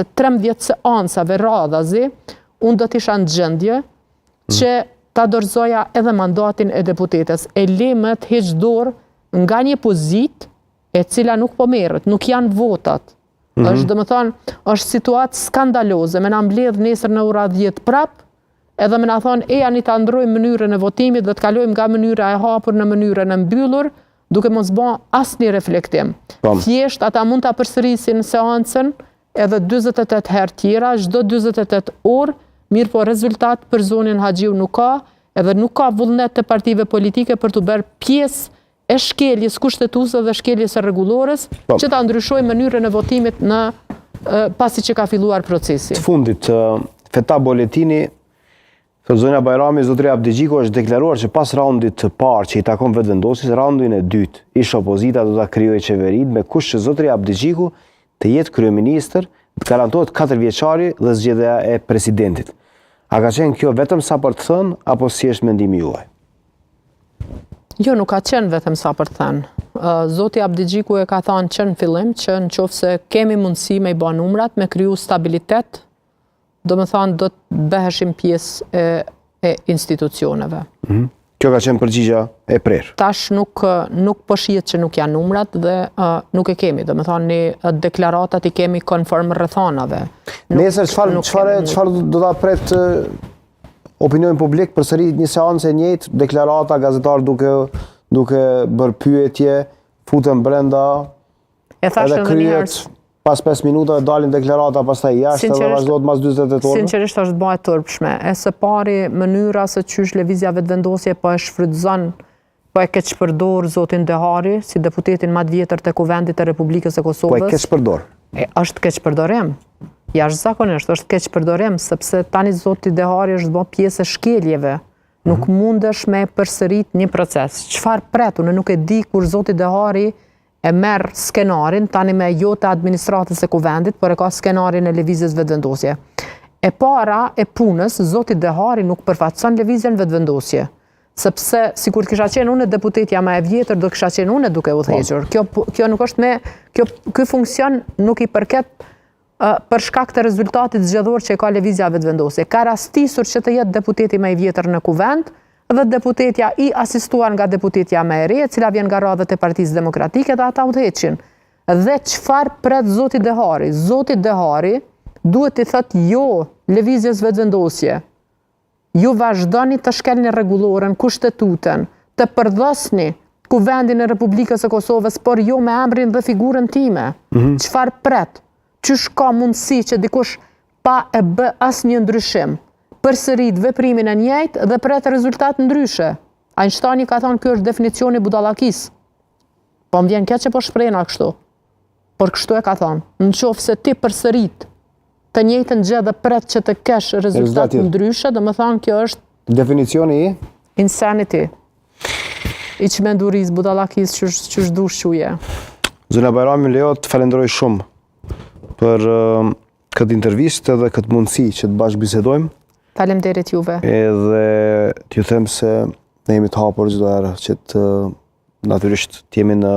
13 seancave radhazi, unë do të isha në gjendje mhm. që ta dorëzoja edhe mandatin e deputetes. E le më të heq dorë nga një pozitë e cila nuk po merret, nuk janë votat. Mm -hmm. Është, domethënë, është situatë skandaloze, me na mbledh nesër në ora 10 prap, edhe me na thonë, ejani ta ndrojmë mënyrën e votimit dhe të kalojmë nga mënyra e hapur në mënyrën e mbyllur, duke mos ba asnjë reflektim. Po. Thjesht, ata mund ta përsërisin seancën edhe 48 herë tjera, çdo 48 orë, mirëpo rezultat për zonjën Haxhiu nuk ka, edhe nuk ka vullnet të partive politike për t'u bërë pjesë e shkeljes kushtetuese dhe shkeljes së rregullores po. që ta ndryshojë mënyrën e votimit në pasi që ka filluar procesi. Të fundit, Feta Boletini, thotë zonja Bajrami, zotëri Abdixhiku është deklaruar që pas raundit të parë që i takon Vetëvendosjes, raundin e dytë, ish opozita do ta krijojë qeverinë me kusht që zotëri Abdixhiku të jetë kryeministër, të garantohet 4 vjeçari dhe zgjedhja e presidentit. A ka qenë kjo vetëm sa për të thënë, apo si është mendimi juaj? Jo, nuk ka qenë vetëm sa për të thënë. Zoti Abdixhiku e ka thanë që në fillim që në qoftë se kemi mundësi me i ba numrat, me kriju stabilitet, domethanë do të bëheshim pjesë e, e institucioneve. Mm -hmm. Kjo ka qenë përgjigja e prerë. Tash nuk, nuk po shihet që nuk janë numrat dhe uh, nuk e kemi. Domethanë, ne deklaratat i kemi konform rrethanave. Nesër, çfarë, çfarë, çfarë do ta pret Opinionin publik përsëri një seancë e njëjtë, deklarata gazetarë duke duke bërë pyetje, futen brenda. E thashë edhe një herë. Pas 5 minutave dalin deklarata pastaj jashtë edhe vazhdohet mas 48 orëve. Sinqerisht është ba e turpshme. E së pari mënyra se qysh Lëvizja Vetëvendosje po e shfrytëzon Po e keqpërdor zotin Dehari, si deputetin ma të vjetër të Kuvendit të Republikës së Kosovës. Po e keqpërdor. E, është keqpërdorim. Jashtëzakonisht është keqpërdorim, sepse tani zoti Dehari është bo pjesë e shkeljeve. Nuk mm -hmm. mundesh me përsërit një proces. Çfarë pret, unë nuk e di kur zoti Dehari e merr skenarin, tani me jo të administratës së Kuvendit, por e ka skenarin e Lëvizjes Vetëvendosje. E para e punës, zoti Dehari nuk përfaqëson Lëvizjen Vetëvendosje. Sepse sikur të kisha qenë unë deputetja më e vjetër, do kisha qenë unë duke udhëhequr. Po. Kjo kjo nuk është me kjo ky funksion nuk i përket uh, për shkak të rezultatit zgjedhor që e ka Lëvizja Vetëvendosje. Ka rastisur që të jetë deputeti më i vjetër në Kuvend dhe deputetja i asistuar nga deputetja më e re, e cila vjen nga radhët e Partisë Demokratike dhe ata udhëheqin. Dhe çfarë pret zoti Dehari? Zoti Dehari duhet t'i thotë jo Lëvizjes Vetëvendosje. Ju vazhdoni të shkelni rregulloren, kushtetutën, të përdhosni Kuvendin e Republikës së Kosovës, por jo me emrin dhe figurën time. Mhm. Çfarë pret? Qysh ka mundësi që dikush pa e bë asnjë ndryshim, përsërit veprimin e njëjtë dhe pret rezultat ndryshe? Einsteini ka thonë ky është definicioni i budallakisë. Po më vjen keq që po shprehna kështu. Por kështu e ka thonë, në qoftë se ti përsërit të njëjtën gjë dhe pret që të kesh rezultat ndryshe, domethonë kjo është definicioni i insanity. I çmendurisë, budallakisë, qysh, qysh dush quje. Zonja Bajrami, më lejo të falenderoj shumë për këtë intervistë edhe këtë mundësi që të bashkëbisedojmë. Faleminderit juve. Edhe t'ju them se ne jemi të hapur çdo herë që të natyrisht të jemi në.